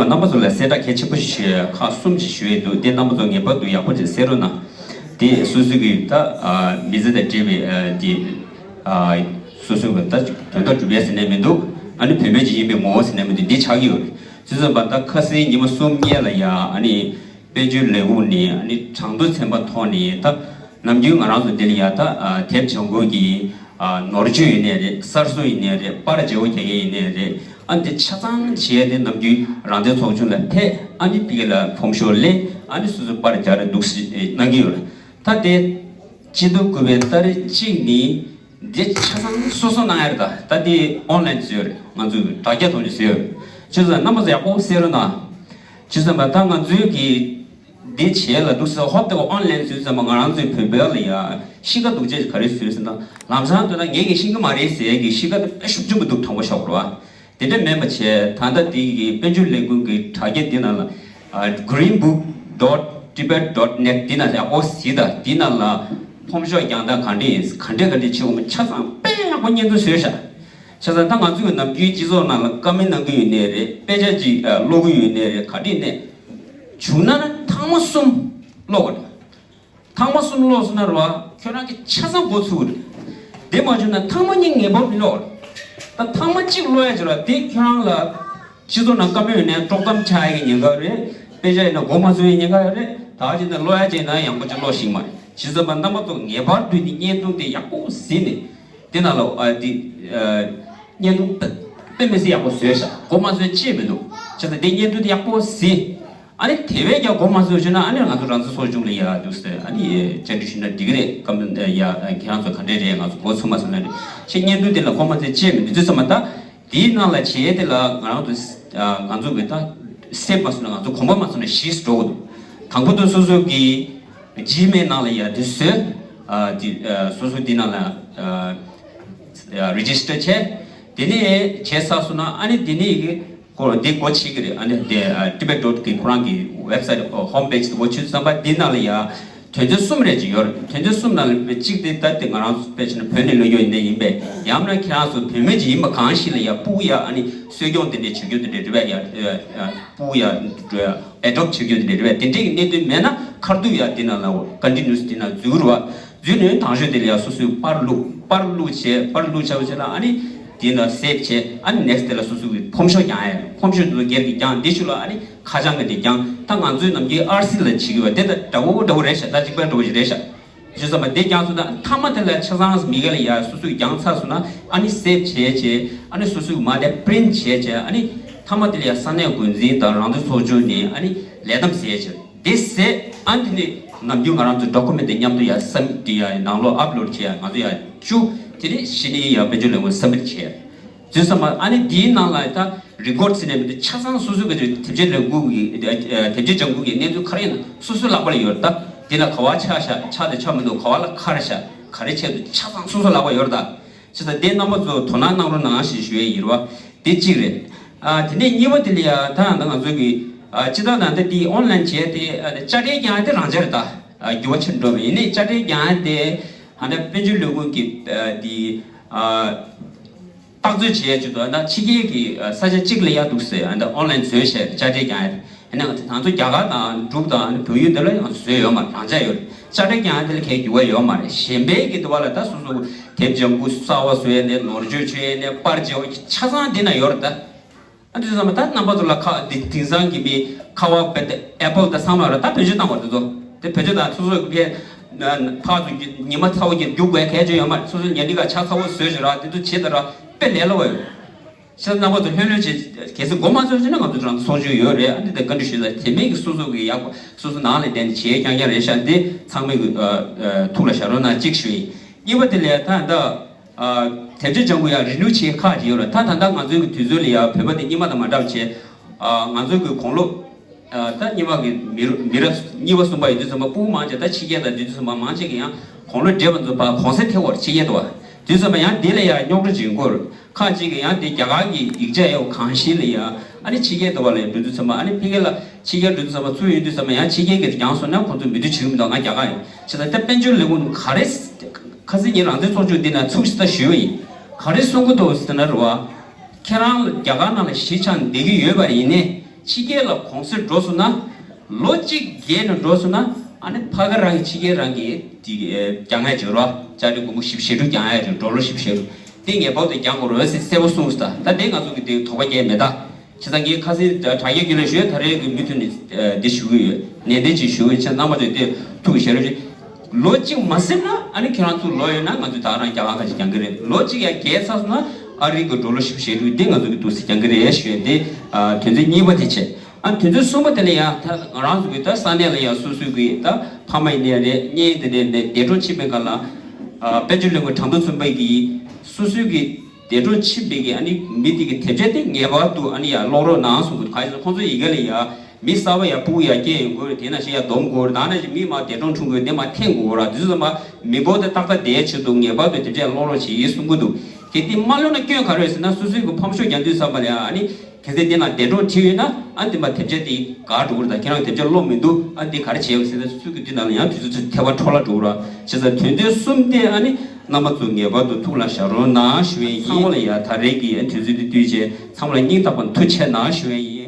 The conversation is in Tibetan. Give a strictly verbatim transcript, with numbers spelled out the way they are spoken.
རྣམ་པ་ཚོ་ལ་གསལ་བསྒྲགས་གལ་ཆེན་པོ་ཞིག་ཞུ་ཡ་ཁག་གསུམ་ཞིག་ཞུ་ཡས་འདུག་དེ་རྣམ་པ་ཚོ་ངེས་པར་དུ་ཡག་པོ་ཅིག་གསན་རོགས་གནང་། དེ་སོ་སོ་གི་ད་ཨ་མི་ཚེ་དང་འབྲེལ་བའི་ཨ་དེ་ཨ་སོ་སོ་གི་ད་དོན་དག་སྒྲུབ་ཡས་ཟེར་ནས་མི་འདུག་ཨ་ནི་བུད་མེད་ཅིག་ཡིན་པའི་ངོ་བོ་ཟེར་ནས་མི་འདུག་འདི་ཆགས་ཀྱི་ཡོད་རེད། བྱས་ཙང་ད་ཁ་སང་ཉི་མ་གསུམ་སྔོན་ལ་ཡ་ཨ་ནི་དཔལ་འབྱོར་ལས་ཁུངས་ནས་ཨ་ནི་གྲངས་ཐོ་ཚན་པ་ཐོག་ནས་ད་ནམ་རྒྱུན་ང་རང་ཚོ་འདི་ལ་ཡ་ད་ཨ་དེབ་ལྗང་ཁུ་གི་ཨ་ནོར་བཅོས་ཡིན་ནའི་རེད། གསར་བཟོ་ཡིན་ནའི་རེད། པར་བརྗེ་པོ་རྒྱག་མཁན་ཡིན་ནའི་རེད། ཨ་འདི་ཆ་ཚང་བྱས་ཏེ་ནམ་རྒྱུན་རང་བདེན་ཚོགས་ཆུང་ལ་ཕེབས། ཨ་ནི་དེ་ག་ལ་ཕོམ་ཤོག་ལེན། ཨ་ནི་སོ་སོ་པར་རྒྱག་རེས་འདུག་སེ་གནང་གི་ཡོད་རེད། ད་དེ་སྤྱི་ཟླ་དགུ་པའི་ཏ་རིག་གཅིག་ནས་འདི་ཆ་ཚང་སོ་སོ་གནང་ཡ་རེད། ད་ད་དེ་ཨོན་ལན་བཟོས་ཡོད་རེད། ང་ཚོས་དྲ་རྒྱ་ཐོག་ནས་བཟོས་ཡོད་རེད། བྱས་ཙང་རྣམ་པ་ཚོ་ཡག་པོ་གསན་རོགས་གནང་། བྱས་ཙང་ད་ང་ཚོའི་གི་འདི་བྱས་ལ་འདུག་སེ་ཧོབ་སྟེ་ཨོན་ལན་བཟོས་ཙམ་པ་ང་རང་ཚོའི་བོད་པ་ལ་ཡ་གཤིས་ཀ་སྡུག་ཅག་ག་རེ་བཟོས་ཟེར་ན། ལམ་སང་ཐོན་ན་ངས་ཀྱིས་ཤེས་ཀྱི་མ་རེད་ཟེར་གྱི་གཤིས་ཀ་དེ་དཔེ་ཤུགས་ཆེན་པོ་འདུག་དྲང་པོ་ཞོག་རོ། དེ་འདྲ་མིན་པ་བྱས། ད་ལྟ་དེ་གི་དཔལ་འབྱོར་ལས་ཁུངས་ཀྱི་དྲ་རྒྱ་འདི་ནང་ལ་green book dot tibet dot net འདི་ནང་ཡག་པོ་གཟིགས་དང་། འདི་ནང་ལ་ཕོམ་ཤོག་རྒྱག་སྟངས་ག་འདྲ་ཡིན། ག་འདྲ་ག་འདྲ་བྱེད་དགོས་མིན་ཆ་ཚང་དཔེ་ཡག་པོ་སྙན་ཐོ་བཟོས་ཤག་བྱས་ཙང་ད་ང་ཚོས་ནམ་རྒྱུན་སྤྱི་ཚོགས་ནང་ལ་བཀའ་མོལ་གནང་གི་ཡོད་ནའི་རེད། དཔེ་ཆ་ཅིག་ཀློག་གི་ཡོད་ནའི་རེད། ག་འདྲ་ཡིན་ནའི་བྱུང་ན་ཐེངས་མ་གསུམ་ཀློག་དགོས་རེད། ཐེངས་མ་གསུམ་ཀློག་སོང་ན་རེད་བ། ཁྱོད་རང་གི་ཆ་ཚང་མགོ་ཚོས་རེད། དེ་མ་བྱུང་ན་ཐེངས་མ་གཉིས་ངེས་པར་ཀློག་རེད། ད་ཐེངས་མ་གཅིག་ཀློག་ཡ་བྱས་ར་དེ་ཁྱོད་རང་ལ་སྤྱི་ཚོགས་ནང་བཀའ་མོལ་ཡོད་ནའི་དཀྲོག་གཏམ་ཆགས་ཡ་གི་ཉེན་ཁ་རེད། དཔེ་ཆ་ཡིན་ན་མགོ་མ་ཚོས་ཡ་ཉེན་ཁ་ཡོད་རེད། ད་གཅིག་ནས་ཀློག་ཡ་བྱས་ན་ཡག་པོ་ཅིག་ཀློག་ཤེས་མ་རེད། བྱས་ཙང་མ་རྣམ་པ་ཚོ་ངེས་པར་དུ་ནི་བརྙན་ཐུང་དེ་ཡག་པོ་གཟིགས་ནས། དེ་ནང་ལ་ཨ་དེ་ཨ་བརྙན་ཐུང་དཔེ་དཔེ་མི་སྲིད་ཡག་པོ་བཟོས་ཤག་མགོ་མ་ཚོས་ཅི་མི་འདུག་བྱས་ཙང་དེ་བརྙན་ཐུང་དེ་ཡག་པོ་གཟིགས། ཨ་ནི་དེ་བས་ཀྱང་མགོ་མ་ཚོས་བྱུང་ན་ཨ་ནི་ང་ཚོ་རང་བཙན་ཚོགས་ཆུང་ལ་ཡ་འདུག་སེ་ཨ་ནི་བཅར་འདྲི་ཞུས་ན་འགྲིག་གི་རེད། སྐམ་ཡ་ཁྱེད་རང་ཚོ་ག་འདྲས་རེད། ང་ཚོ་མགོ་ཚོས་མ་ཚོས་ན་རེད། ཅེས་བརྙན་ཐུང་དེ་ལ་མགོ་མ་ཚོས་ཅི་མི་འདུག་ཚོད་ཚོད་མ་ད། དེའི་ནང་ལ་བྱས་དེ་ལ་ང་རང་ཚོ་ཨ་ང་ཚོ་གི་ད་སེབ་མ་སོང་ན་ང་ཚོ་གོམ་པ་མ་སོང་ན་ཞིག་འགྲོ་གི་འདུག་དང་པོ་དུ་སོ་སོ་གི་Gmail ནང་ལ་ཡ་དེ་བཟོས། ཨ་དེ་ཨ་སོ་སོ་དེ་ནང་ལ་ཨ་register བྱས། དེ་ནས་བྱས་ཚར་སོང་ན་ཨ་ནི་དེ་ནས་གི་ཁོ་དེ་སྒོ་ཕྱེ་གི་རེད། ཨ་ནི་དེ་ཨ་tibet dot གི་ཁོ་རང་གི་website home page དེ་སྒོ་ཕྱེ་ཙམ་པ་དེ་ནང་ལ་ཡ་དོན་ཚན་གསུམ་རེ་ཅིག་ཡོད་རེད། དོན་ཚན་གསུམ་ནང་ལ་གཅིག་དེ་ད་དེ་ང་རང་ཚོ་དཔེ་བྱས་ན་བོད་ནས་ལོག་ཡོད་ཡིན་ནའི་ཡིན་པས། ཡང་ན་ཁྱེད་རང་ཚོ་བོད་མི་ཅིག་ཡིན་པ་གང་ཞིག་ལ་ཡ་ཕྲུ་གུ་ཡ་ཨ་ནི་གསོ་སྐྱོང་དེ་འདྲས་བྱེད་རྒྱུ་དེ་འདྲས་རེད་པས། ཡ་ཕྲུ་གུ་ཡ་adopt བྱེད་རྒྱུ་དེ་འདྲས་རེད་པས། དེ་འདྲས་ཀྱི་གནད་དོན་མེད་ན་ཁ་ཐུག་ཡ་དེ་ནང་ལ་continuous དེ་ནང་འཛུལ་རུ་བ། འཛུལ་ནས་དང་ཤོས་དེ་ལ་ཡ་སོ་སོའི་པར་བླུགས། པར་བླུགས་བྱས། པར་བླུགས་བྱས་བྱས་ལ་ཨ་ནི་དེ་ལ་save བྱས། ཨ་ནི་next དེ་ལ་སོ་སོ་གི་ཕོམ་ཤོག་རྒྱག་ཡ། ཕོམ་ཤོག་དེ་ཚོ་སྒེར་གྱི་རྒྱག་འདི་ཤུ་ལ་ཨ་ནི་ཁ་བྱང་གི་དེ་རྒྱག་ད་ང་ཚོའི་ནམ་རྒྱུན་ཨར་སི་ལ་བྱེད་ཀྱི་བ་དེ་ད་འདྲ་བོ་འདྲ་བོ་རེད་ཤག་ད་གཅིག་པ་འདྲ་བོ་ཞིག་རེད་ཤག་བྱས་ཙང་མ་དེ་རྒྱག་སོང་ན་མཐའ་མ་དེ་ལ་ཆ་ཚང་མི་སྒེར་ལ་ཡ་སོ་སོས་རྒྱག་ཚར་སོང་ན་ཨ་ནི་save བྱས་བྱས། ཨ་ནི་སོ་སོས་མ་དེ་print བྱས་བྱས། ཨ་ནི་མཐའ་མ་དེ་ལ་ཡ་ས་གནས་འགོ་འཛིན་དང་རང་བདེན་ཚོགས་ཆུང་ནས་ཨ་ནི་ལས་བསྡོམས་བྱས་བྱས། དེ་ཟེར་ཨ་ནི་དེ་ནས་ནམ་རྒྱུན་ང་རང་ཚོ་document དེ་མཉམ་དུ་ཡ་submit དེ་ཡ་ནང་ལོགས་upload བྱས་ཡ་ང་ཚོ་ཡ་བཅུག་དེ་ནས་གཞི་ནས་ཡ་དཔལ་འབྱོར་ལས་ཁུངས་submit བྱས། བྱས་ཙང་མ་ཨ་ནི་དེའི་ནང་ལ་ད་record ཟེར་ནས་མི་འདུག་ཆ་ཚང་སོ་སོ་གི་དེབ་སྐྱེལ་ལས་ཁུངས་ཀྱི་དེབ་སྐྱེལ་ལྗང་ཁུ་གི་གནས་ཚུལ་ག་རེ་ཡིན་ན་སོ་སོའི་ལག་པ་ལ་ཡོད་རེད། ད་དེ་ལ་ག་བ་ཆག་ཤག་ཆག་དང་ཆག་མི་འདུག་ག་བ་ལ་ཁ་རེ་ཤག་ག་རེ་བྱས་འདུག་ཆ་ཚང་སོ་སོའི་ལག་པ་ཡོད་རེད། ད་བྱས་ཙང་དེ་རྣམ་པ་ཚོ་དོ་སྣང་གནང་རོགས་གནང་ཞེས་ཞུ་ཡས་ཡིན་རེད་བ། དེ་གཅིག་རེད། ཨ་དེ་ནས་གཉིས་པ་དེ་ལ་ཡ་ད་ད་ང་ཚོ་གི་ཨ་སྤྱི་བཏང་ད་ལྟ་དེ་online བྱས་ཏེ་ཨ་དཔྱ་ཁྲལ་རྒྱག་ཡ་དེ་རང་འཇགས་རེད། ད་ཨ་འགྱུར་བ་ཕྱིན་འགྲོ་བ་ཡིན་ནའི་དཔྱ་ཁྲལ་རྒྱག་ཡ་དེ་ཧ་ད་དཔལ་འབྱོར་ལས་ཁུངས་ཀྱི་ཨ་དེ་ཨ་བརྟག་དཔྱད་བྱེད་ཡ་ཅིག་འདུག་ཨ་ད་ཕྱི་རྒྱལ་གྱི་ས་ཆ་གཅིག་ལ་ཡ་འདུག་ཟེར། ཨ་ད་online བཟོས་བྱས་དཔྱ་ཁྲལ་རྒྱག་ཡ་དེ། ཨ་ནི་ང་ཚོ་རྒྱ་གར་དང་འབྲུག་དང་ཨ་ནི་བལ་ཡུལ་འདི་ལ་ཡང་བཟོས་ཡོད་མ་རེད། རང་འཇགས་ཡོད་རེད། དཔྱ་ཁྲལ་རྒྱག་ཡ་དེ་ལ་གའི་འགྱུར་བ་ཡོད་མ་རེད། གཞན་པའི་གི་འདི་བ་ལ་ད་སོ་སོ་དེབ་ལྗང་ཁུ་གསར་བ་བཟོ་ཡ་ནས་ནོར་བཅོས་བྱེད་ཡ་ནས་པར་བརྗེ་བ་ཆ་ཚང་འདི་ན་ཡོད་རེད་ད། ཨ་འདི་ཚང་མ་ད་རྣམ་པ་ཚོ་ལ་ཁ་འདི་དེང་སང་གི་མི་ཁ་བ་བེད་དེ་Apple དང་ཚང་མ་ར་ད་བེད་སྤྱོད་བཏང་བ་དེ་ཚོ་དེ་བེད་སྤྱོད་དང་སོ་སོ་གི་ཕར་ཚུར་ཉི་མ་ཚ་བོ་གི་རྒྱུག་དགོས་གལ་ཆེ་ཡོད་མ་རེད། སོ་སོ་ཉལ་ཁྲི་ཁ་ཆ་ཚ་བོ་བཟོས་ཤིག་ར་དེ་ཚོ་བྱེད་ད་ར་དཔེ་ལས་སླ་བ་ཡོད། ཤ་རྣམ་པ་ཚོ་ལྷོད་ལྷོད་བྱེད། གལ་སྲིད་མགོ་མ་ཚོས་བྱས་ན་ང་ཚོ་རང་ཚོགས་ཆུང་ཡོད་རེད། ཨ་འདི་ལྟར་བཀའ་འདྲི་ཞུས་ལ་དེ་མིན་གྱི་སོ་སོ་གི་ཡག་པོ་སོ་སོ་ནང་ལ་བསྡད་ནས་བྱེད་རྐྱང་རྐྱང་རེད་ཤག་འདི་ཚང་མས་གི་ཨ་ཨ་ཐུགས་ལ་བཞག་རོགས་གནང་གཅིག་ཞུ་ཡིན། གཉིས་པ་དེ་ལས་ད་ད་ཨ་དེབ་སྐྱེལ་ལྗང་ཁུ་ཡང་renew བྱེད་ཁག་ཅིག་ཡོད་རེད། ད་ད་ལྟ་ང་ཚོའི་གི་དུས་ཚོད་ལ་ཡང་བོད་པ་དེ་སྔོན་མ་དང་མ་འདྲ་བ་བྱས། ཨ་ང་ཚོའི་གི་དགུང་ལོ་ཨ་ད་སྔོན་མ་གི་མི་རབས་མི་རབས་གཉིས་པ་གསུམ་པ་ཡོད་དུས་ཙམ་པ་སྤུ་གུ་མང་ཆེ་ད་ཕྱི་རྒྱལ་དང་དུས་ཙམ་པ་མང་ཆེ་གི་ཡང་དགུང་ལོ་བགྲེས་པ་ཚོ་ཕར་གུང་སེང་ཐེབས་པར་ཕྱི་རྒྱལ་དུ་བ། དུས་ཙམ་པ་ཡང་དེ་ལ་ཡང་རྙོག་དྲ་ཅིག་འགོར། ཁག་ཅིག་གིས་ཡང་དེ་རྒྱ་གར་གྱི་ཡིག་ཆ་ཡོད་གང་ཞིག་ལ་ཡང་ཨ་ནི་ཕྱི་རྒྱལ་དུ་བ་ལ་འགྲོ་དུས་ཙམ་པ་ཨ་ནི་ཕ་གི་ལ་ཕྱི་རྒྱལ་འགྲོ་དུས་ཙམ་པ་ཚུར་ཡོང་དུས་ཙམ་པ་ཡང་ཕྱི་རྒྱལ་གྱིས་སྦྱངས་སོང་ན་ཁོང་ཚོས་མི་འདུག་བྱེད་ཀྱི་མི་འདུག་ང་རྒྱ་གར་ཡིན་བྱས་ཙང་ད་དཔལ་འབྱོར་ལས་ཁུངས་ག་རེ་ཁ་སང་ཉིན་རང་བཙན་ཚོགས་ཆུང་འདི་ན་ཚུགས་ཤིག་ད་ཞུས་པ་ཡིན། ག་རེ་གསུང་གི་འདུག་ཟེར་ན་རེད་བ། ཁྱེད་རང་ལ་རྒྱ་གར་ནང་ལ་གཞིས་ཆགས་བསྡད་ཀྱི་ཡོད་པ་ཡིན་ནའི་ ཕྱི་རྒྱལ་ལ་གུང་སེང་འགྲོ་སོང་ན། ལོ་གཅིག་བརྒལ་ནས་འགྲོ་སོང་ན། ཨ་ནི་ཕ་གི་རང་གི་ཕྱི་རྒྱལ་རང་གི་དེ་རྒྱག་ཡ་བྱེད་རོགས། ཅ་ལི་སྒོར་མོ་བཞི་བཅུ་ཞེ་དྲུག་རྒྱག་ཡ་རེད། ཌོ་ལར་བཞི་བཅུ་ཞེ་དྲུག་དེ་ངེས་པར་དུ་རྒྱག་དགོས་རེད་ཟེར་གསལ་པོ་གསུངས་སོང་། ད་དེ་ང་ཚོ་གི་དེ་དོགས་པ་སྐྱེ་མེད་ད། བྱས་ཙང་ངས་ཁ་སང་དྲ་རྒྱའི་བརྒྱུད་ལ་ཞུས། ད་རེས་ཀྱི་མུ་མཐུད་ནས་འདི་ཞུ་གི་ཡོད། ནན་ཏན་ཅིག་ཞུ་གི་ཡོད། ཁྱེད་རྣམ་པ་ཚོས་དེ་ཐུགས་ཀྱི་བཞེས་རོགས་ཞུ། ལོ་གཅིག་མ་ཟིན་ན་ཨ་ནི་ཁྱེད་རང་ཚོ་ལོ་ཡོད་ན་ང་ཚོས་ད་རང་རྒྱ་གར་ཁ་ཅིག་རྒྱག་གི་རེད། ལོ་གཅིག་ཡང་བརྒལ་ཚར་སོང་ན་ཨ་རི་གི་ཌོ་ལར་བཞི་བཅུ་ཞེ་དྲུག་འདི་ང་ཚོ་གི་འདུག་སེ་རྒྱག་གི་རེད་ཞུ་ཡ་འདི། ཨ། དོན་ཚན་གཉིས་པ་དེ་བྱས། ཨ། དོན་ཚན་གསུམ་པ་དེ་ལ་ཡང་ད་ང་རང་ཚོ་གི་ད་ས་གནས་ལ་ཡང་སོ་སོའི་གི་ད་ཕ་མ་ཡིན་ནའི་རེད། གཉེན་དེ་འདྲས་ནས་འདས་གྲོངས་ཕྱིན་པའི་སྒང་ལ། ཨ། དཔལ་འབྱོར་ལས་ཁུངས་དྲང་བདེན་ཚོགས་པ་གིས་སོ་སོའི་གི་འདས་གྲོངས་ཕྱིན་པའི་གི་ཨ་ནི་མི་དེ་གི་དེབ་ཆ་དེ་ངེས་པར་དུ་ཨ་ནི་ཡར་ཀློག་རོགས་གནང་གསུང་གི། གང་ཡིན་ཟེར་ན་ཁོང་ཚོ་ཡི་གེ་ལ་ཡ་མི་གསར་པ་ཡར་ཕྲུ་གུ་ཡར་སྐྱེས་ཡོང་གི་རེད། དེ་ནང་བཞིན་ཡར་སྡོམ་དགོས་རེད། ད་ནང་བཞིན་མི་མར་འདས་གྲོངས་འཁྲུངས་དགོས་རེད། དེ་མར་འཐེན་དགོས་རེད། དེ་ཚོ་ཚང་མ་མི་འབོར་དེ་ཏག་ཏག་བསྡད་ཆེད་དུ་ངེས་པར་དུ་དེབ་ཆ་ཀློག་རོགས་བྱེད་ཡིན་གསུང་གི་འདུག་གལ་ཏེ་མ་ཀློག་ན་སྐྱོན་ག་རེ་ཡོད་ཟེར་ན། སོ་སོའི་གི་ཕམ་ཤུགས་རྒྱག་དུས་ཙམ་པ་ལ་ཡ་ཨ་ནི་གལ་སྲིད་དེ་ནང་འདས་གྲོངས་བྲིས་ཡོད་ན། ཨ། དེ་མར་དེབ་ཆ་དེ་འགག་འགྲོ་གི་རེད། ད་ཁྱེད་རང་དེབ་ཆ་ཀློག་མི་འདུག་ཨ། འདི་ག་རེ་བྱས་ཡོད་ཟེར་ན། སོ་སོའི་གི་དེ་ནང་ལ་ཡང་དུས་ཚོད་ཐེ་བ་འཕྲོ་བརླག་འགྲོ་གི་རེད། བྱས་ཙང་དོན་ཚན་གསུམ་དེ་ཨ་ནི་རྣམ་པ་ཚོ་ངེས་པར་དུ་ཐུགས་ལ་བཞག་རོགས་གནང་ཞུ་ཡས་ཡིན། ཚང་མ་ལ་ཡ་ད་རེས་ཀྱི་ཨ་དུས་ཚོད་འདི་བསྟུད་བྱས་ཚང་མ་ལ་སྙིང་ཐག་པ་ནས་ཐུགས་རྗེ་ཆེ་གནང་ཞུ་ཡས་ཡིན།